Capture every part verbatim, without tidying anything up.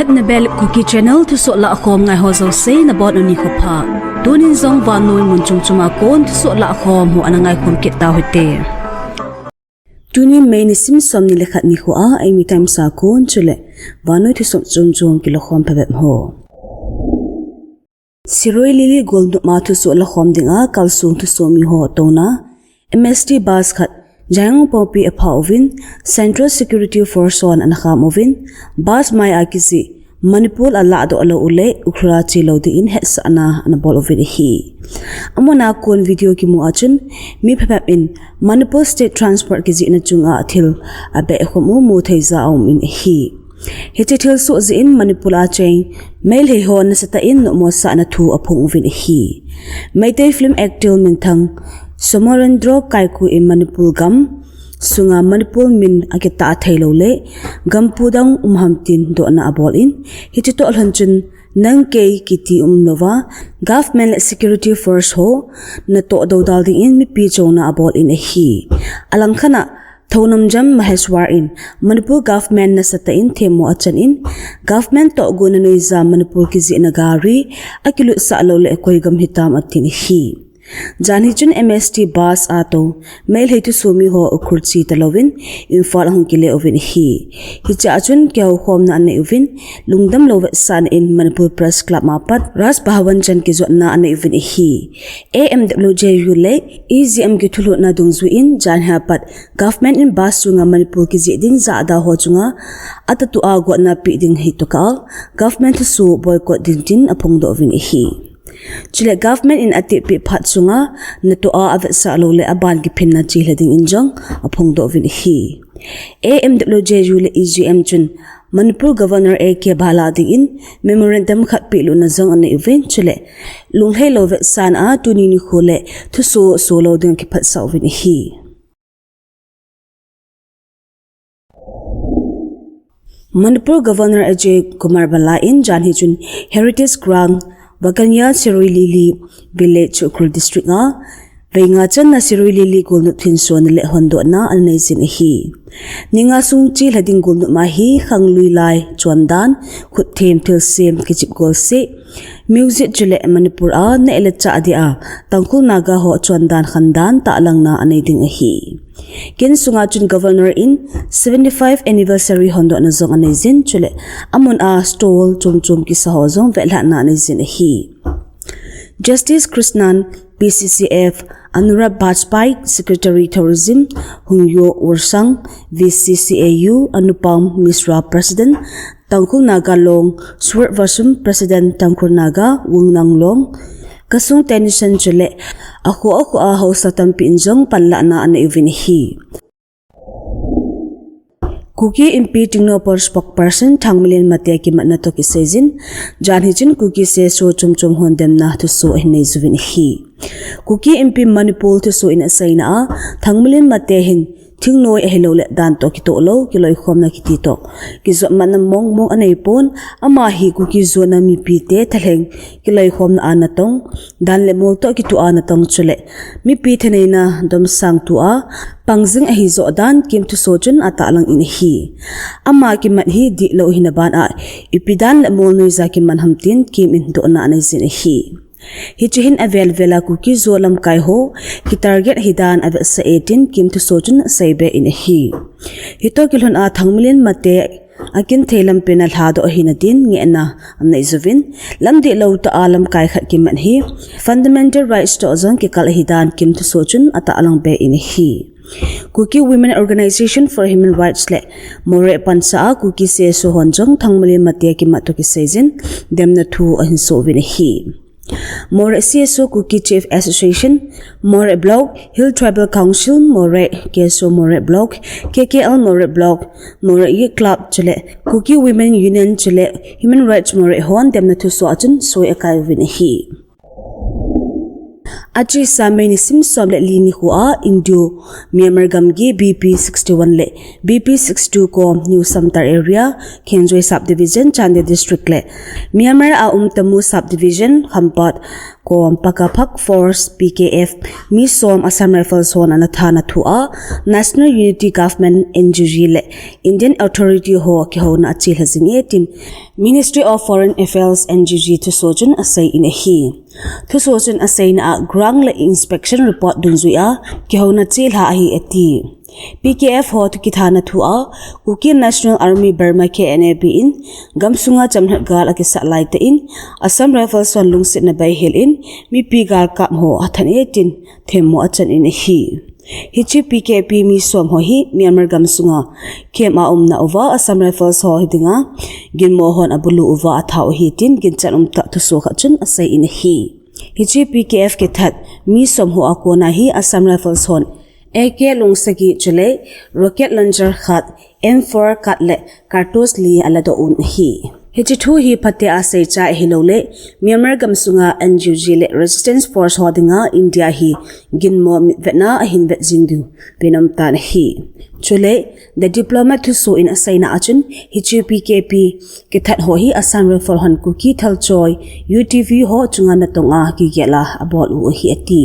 Nabel Kuki Channel thusoh lahkhom ngai ho jouse nabonun nikho pha. Tunin jong vannoi mun chom chom a kon thusoh lahkhom ho ana ngaikhom kit tauhite. Tuni May nisim somni le khat nikho a Eimi Times a kon chule vannoi thusoh chom chom kilakhom phabep ho. Sirui Lily golnop a thusoh lakhom dinga kalsong thusoh mi ho touna M S T bus khat Jaingaopokpi a phah uvin Central Security Force hon ana kham uvin, bus mai a kijih Manipur a lahdoh lou uleh Ukhrul a chelou dingin hetsahna ana bol uvin ahi. Amun a kon video kimu a chun mi phabep in Manipur State Transport kijihna chunga thil abeh khom u muthei jeh a um in ahi. Hiche thilsoh jeh in Manipur a cheng Meitei ho nasatah in nopmo sahna thu aphong uvin ahi. Meitei film actor minthang Somarendro Kaiku in Manipur gam sunga Manipur min akitah theilou le gampu dang um ham tin dohna abol in, hiche toh lhon chun nang kei kiti umlouva government le security force ho natoh doudal dingin mipi chonna abol in ahi. Alangkhat a Thounaojam Maheshwar in Manipur government nasatah in themmo achan in, government toh gonna nuija Manipur kijihna gari akilutsah lou le koi gam hitam atin ahi. Janhi chun M S T bus a tou Meitei thusoh mi ho Ukhrul che talouvin Imphal ahung kile uvin ahi. Hiche a chun kihoukhomna anei uvin, lungdam lou vetsahna in Manipur Press Club a pat Raj Bhavan chan kijotna anei uvin ahi. A M W J U le E G M kithulhuhna dungjuiyin janhi a pat government in bus sunga Manipur kijih ding jahda ho chunga atah'a gotna pe ding hitokah a government thusoh boycott ding tin aphongdoh uvin ahi. Chule government in atepeh phat sunga natoh a avetsah lou le aban kiphinna chelha dingin jong aphongdoh uvin ahi. A M W J U le E G M chun Manipur Governor A K Bhalla dingin memorandum khat pelutna jong anei uvin, chule lunglhai lou vetsahna a tuni nikho le thusoh soh lou ding kiphatsah uvin ahi. Manipur Governor Ajay Kumar Bhalla in janhi chun Heritage Ground Vakanya Sirui Lily Village Ukhrul District a veinga channa Sirui Lily golnop thinsona le hondohna anei jin ahi. Ni nga sung chelha ding golnop a hi khanglui lai chondan, khutthem thilsem kichep golseh, music chule Manipur a neh le chah dia Tangkhul Naga ho chondan khandan tahlangna anei ding ahi. Kin sunga chun Governor in seventy-five anniversary hondohna jong anei jin, chule amun a stall chom chom kisa ho jong vetlhahna anei jin ahi. Justice Krishnan, P C C F, Anurag Bajpai, Secretary Tourism, Hungyo Ursang, V C C A U, Anupam Misra, President, Tangkhul Naga Long, Sword Vashum, President, Tangkhul Naga, Wungnang Long, Kasung Tennyson chule akho akho a haosa tampi in jong panlahna anei uvin ahi. Kuki Inpi Tengnoupal spokesperson Thangminlen Mate kimatna toh kisai jin, janhi chun Kuki C S O chom chom hon demna thusoh ahin nei uvin ahi. Kuki Inpi Manipur thusoh in aseina a, Thangminlen Mate hin thingnoi ahilou le dan toh kitoh lou kiloikhomna kiti toh kijopmatna mong mong anei pon, ama hi Kuki jona mipite thalheng kiloikhomna a natong, dan le mol toh kitoh a natong chule mipi thaneina domsang tua pangjing ahi joh dan Kim thusoh chun atahlang in ahi. Ama kimat hi dihlou hina ban a ipi dan le mol noija kiman ham tin Kim in dohna anei jin ahi. Hiche hin avel vel a Kuki jo lamkai ho kitarget ahi dan avetsah e tin Kim thusoh chun aseibe in ahi. Hitoh kilhon a Thangminlen Mate akinthei lampen a lhadoh ahina din ngehna anei uvin, lam dihlou tah a lamkai khat kimat hi fundamental rights toh jong kikal ahi dan Kim thusoh chun atahlang be in ahi. Kuki Women Organization for Human Rights le Moreh pansa a Kuki C S O hon jong Thangminlen Mate kimat toh kisai jin demna thu ahin soh uvin ahi. Moreh C S O Kuki Chief Association, Moreh Block, Hill Tribal Council, Moreh, K S O Moreh Block, K K L Moreh Block, Moreh Youth Club chule Kuki Women Union chule Human Rights Moreh hon demna thusoh a chun soi akai uvin ahi. Achesa May nisim som le li nikho a Indo Myanmar gamgi B P sixty-one le B P sixty-two kom New Samtar Area, Khengjoi Subdivision, Chandel District le Myanmar a um Tamu Subdivision, Khampat, kom Pakaphak Force, P K F, mi som Assam Rifles hon ana thana thu a, National Unity Government, N U G, le Indian Authority ho kihouna achelha jing e tin Ministry of Foreign Affairs, N U G, thusoh chun asei in ahi. Thusoh chun aseina a ground le inspection report dungjui a kihouna chelha ahi ati. P K F ho thu kithana thu a, Kuki National Army Burma, K N A B in gamsunga chamlhat gal akisah laitah in, Assam Rifles hon lungsetna beihel in, mipi galkap ho athan e tin themmo achan in ahi. Hiche P K P mi som ho hi Myanmar gamsunga camp a umna uva Assam Rifles ho hidinga ginmo hon abulu uva atha u ahi tin ginchat umtah thusoh khat chun asei in ahi. Hiche P K F kithat mi som ho a kona hi Assam Rifles hon A K lung sagi chule rocket launcher khat, M four khat le cartridge li aladoh un ahi. Hiche thu hi phatea seichai ahilou le, Myanmar gamsunga N U G le Resistance Force ho dinga India hi ginmo mitvetna ahin vet jing diu pen umtan ahi. Chule, The Diplomat thusoh in aseina achun, hiche P K P kithat ho hi Assam Rifle hon Kuki thalchoi, U T V ho chunga natong a kigel a abol u ahi ati.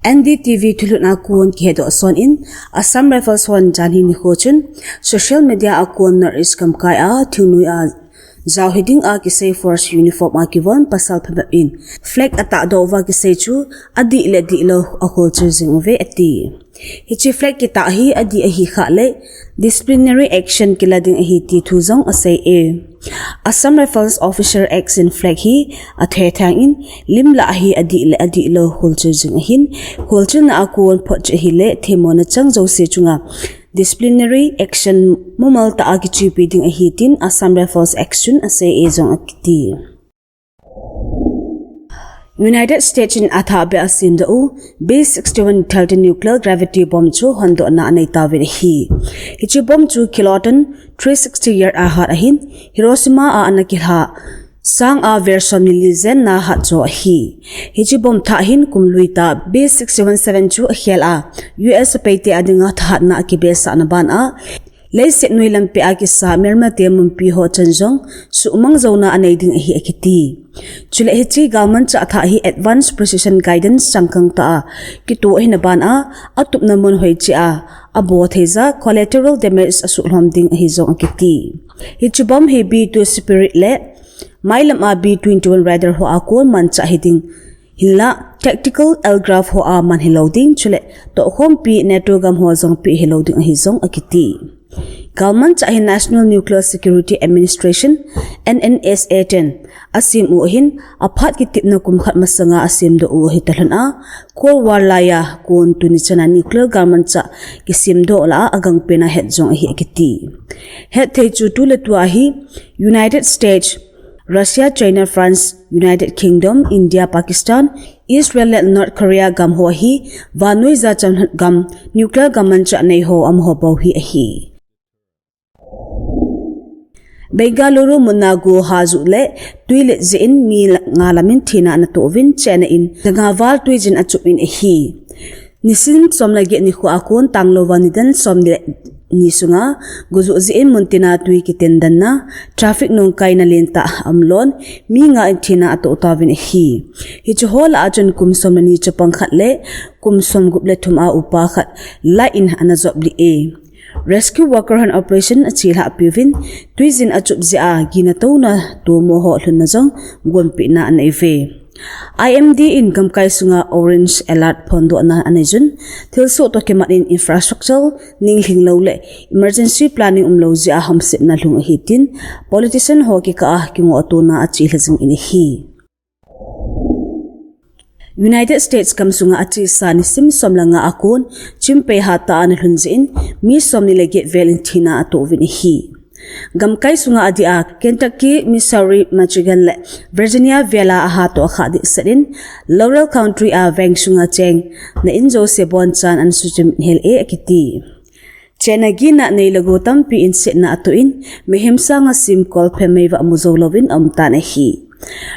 N D T V thulhut a kon kihedoh son in, Assam Rifles hon janhi nikho chun social media a kon North East gamkai a thingnoi a jao hiding a kisei force uniform a kivon pasal phabep in flag atahdoh uva kisei chu adih le dihlou akhol chil jing uve ati. Hiche flag kitah hi adih ahi khah le disciplinary action kila ding ahi ti thu jong asei e. Assam Rifles Officer Action flag hi athethang in lim lah ahi adih le adihlou holchil jing ahin, holchilna a kon photchet ahile themmona chang jouse chunga disciplinary action mumal tah a kichepi ding ahi tin Assam Rifles Action asei e jong akiti. United States in athah beh a asemdoh u B sixty-one thirty nuclear gravity bomb chu hondohna anei tauvin ahi. Hiche bomb chu kiloton three sixty yard a hat ahin, Hiroshima a ana kilha sang a ver somni li jenna hat jo ahi. Hiche bomb thah hin kum lui tah B sixty-one seven chu akhel a, U S a Paite a dinga thahatna akibesahna ban a, leiset noi lampi a kisa melmate munpi ho chan jong suhmang jouna anei ding ahi akiti. Chule hiche galmanchah thah hi advanced precision guidance changkang tah a kitoh ahina ban a, atupna mun hoiche a abol thei jeh a collateral damage asuhlhom ding ahi jong akiti. Hiche bomb hi B two Spirit le mailam a B twenty-one Raider ho a kon manchah hiding hinla, tactical aircraft ho a man hilou ding, chule tohkhompi NATO gam ho jong pe hilou ding ahi jong akiti. Galmanchah hi National Nuclear Security Administration, N N S A ten asem u ahin, aphat kitepna kum khat masanga asemdoh u ahi talhon a, Cold War laiya kon tuni chana nuclear galmanchah kisemdoh lah a agangpen a het jong ahi akiti. Hetthei chu tuletua hi United States, Russia, China, France, United Kingdom, India, Pakistan, Israel le North Korea gam ho hi vannoi jachamlhat gam nuclear galmanchah nei ho amaho bou hi ahi. Bengaluru muna go hajuh le twilet jeh in mi nga lam in thina anatoh uvin chena in janga val twijin achup in ahi. Nisim som le get nikho a kon tanglouva nidan som le ni sunga gojuh jeh in muntina twi kitindanna, traffic nungkaina lentah aumlon, mi nga in thina atoh tauvin ahi. Hiche ho lah a chun kum som le ni chapang khat le kum som gup le thum a upa khat lah in ana jop lih e. Rescue worker hon operation achelhah piuvin, twijin achup jeh a gina touna tomo ho lhunna jong gonpehna anei uve. I M D in gamkai sunga orange alert phondohna anei jun, thilsoh toh kimat in infrastructure ninglhing lou le emergency planning umlou jeh a hamsetna lhung ahi tin politician ho kikah a kingohtona achelha jing in ahi. United States gamsunga achesa nisim som le nga a kon chimpei hatah a ana lhun jeh in mi somni le get vel in thina atoh uvin ahi. Gamkai sunga adeh a Kentucky, Missouri, Michigan le Virginia vel a ahatoh akhah dehset in Laurel County a veng sunga chengna in jouse bonchan ana suchim hel e akiti. Chena gina neilego tampi in setna atoh in mihem sanga simkol phem meivah mu jou louvin aumtan ahi.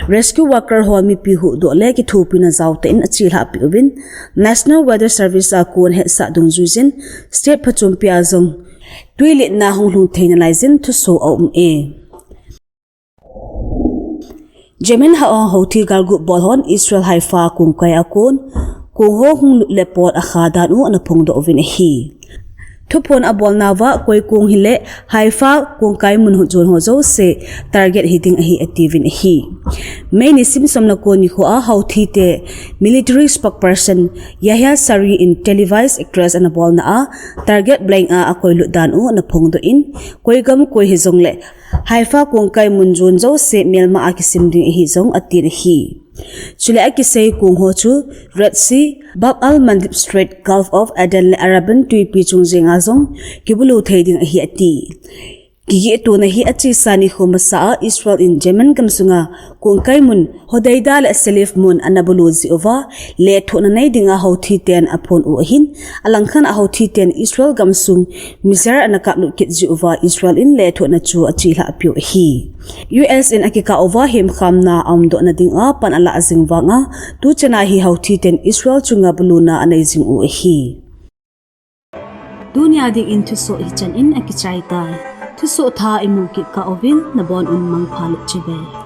Rescue worker ho mipi huhdoh le kithopina jaotah in achelhah peh uvin, National Weather Service a kon hetsah dungjuijin state phachompi a jong twiletna hung lhung theina laijin thusoh aum e. Jemen a Houthi galgup bol hon Israel Haifa kongkai a kon kong ho hung lut le pon akha dan u ana phongdoh uvin ahi. Thuphon abolnauva koi kong hile Haifa kongkai mun jon ho jouse target hiding ahi atiuvin ahi. May nisim somna kon nikho a Houthi te military spokesperson Yahya Saree in televised address ana bolna a target blank a akoilut dan u ana phongdoh in, koi gam koi hijongle Haifa kongkai mun jon jouse melma a kisim ding ahi jong atin ahi. Chule akisei kong ho chu Red Sea, Bab al-Mandeb Strait, Gulf of Aden le Arabian Twipi chung jenga jong kibulu thei ding ahi ati. Kigeh tona hi achesa nikho masa a Israel in Jemen gamsunga kongkai mun Hodeidah le Salif mun ana bulu jeh uva lethuhna nei dinga Houthi ten aphon u ahin, alangkhat a Houthi ten Israel gamsung missile ana kaplut kit jeh uva Israel in lethuhna chu achelhah piu ahi. U S in akikah uva hemkhamna aumdoh na dinga pan alah jing vanga tuchan a hi Houthi ten Israel chunga buluna anei jing u ahi. Tunia dingin thusoh hichan in akichai tai. Thusoh thah imu kit kah uvin nabon un mangpha le chibai.